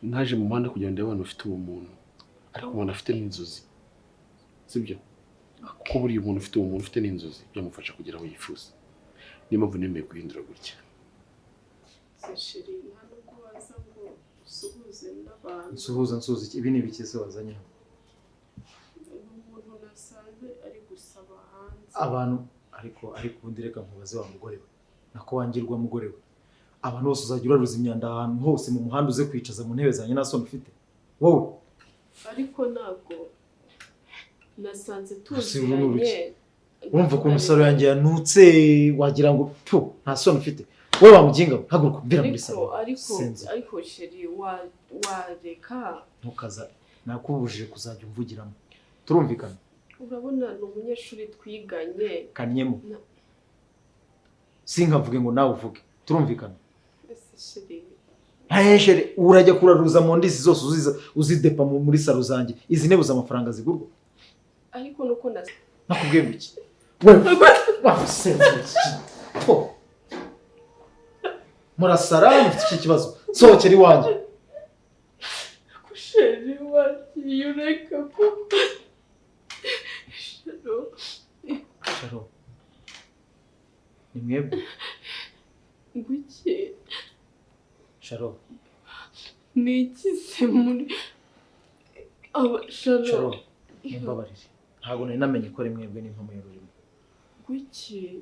Naje mu muhanda kugira ngo ndebe abantu bafite ubumuntu, ariko umuntu afite n'inzozi, sibyo? Kuko buriya umuntu ufite ubumuntu, ufite n'inzozi, byamufasha kugera aho yifuza. Niyo mpamvu nemeye guhindura gutya. Se chéri, nta nubwo waza ngo usuhuze n'abantu? Nsuhuza, nsuhuza iki? Ibi ni ibiki se wazanye hano? Umuntu nasanze ari gusaba hanze. Abantu, ariko ubundi reka nkubaze wa mugore we, nako wangirwa mugore we, abantu bose uzajya uraruza imyanda ahantu hose mu muhanda, uze kwicaza mu ntebe zanjye, nta soni ufite wowe? Ariko ntabwo nasanze Gusa uru ni uruki? tuziranye. Urumva ukuntu salo yanjye yanutse, wagira ngo pu. Nta soni ufite wowe wa muginga we? Haguruka mvira muri Ariko salo. Ariko Sinzi. Ariko chéri, wareka. Ntukaza, nakubujije kuzajya umvugiramo, turumvikana? Urabona ni umunyeshuri twiganye. Kanyemo. Sinkavuge ngo nawe uvuge, turumvikana? Ese chéri. Ntahishere, urajya kuraruza mu ndisi zose uziza uzidepa muri salo zanjye. Izi ntebe uzi amafaranga zigurwa? Ariko nuko na Nakubwiye ngo iki wewe? Wasenze iki? Po. Murasara, mufite iki kibazo? Sohokera iwanjye. Ko chéri, wagiye ureka ko shero. Sharo, ni mwebwe? Nguki? Sharo. Ni iki se muri aba sharo? Sharo, mumbabarire, ntabwo nari namenye ko ari mwebwe n'impamo y'ururimi. Nguki?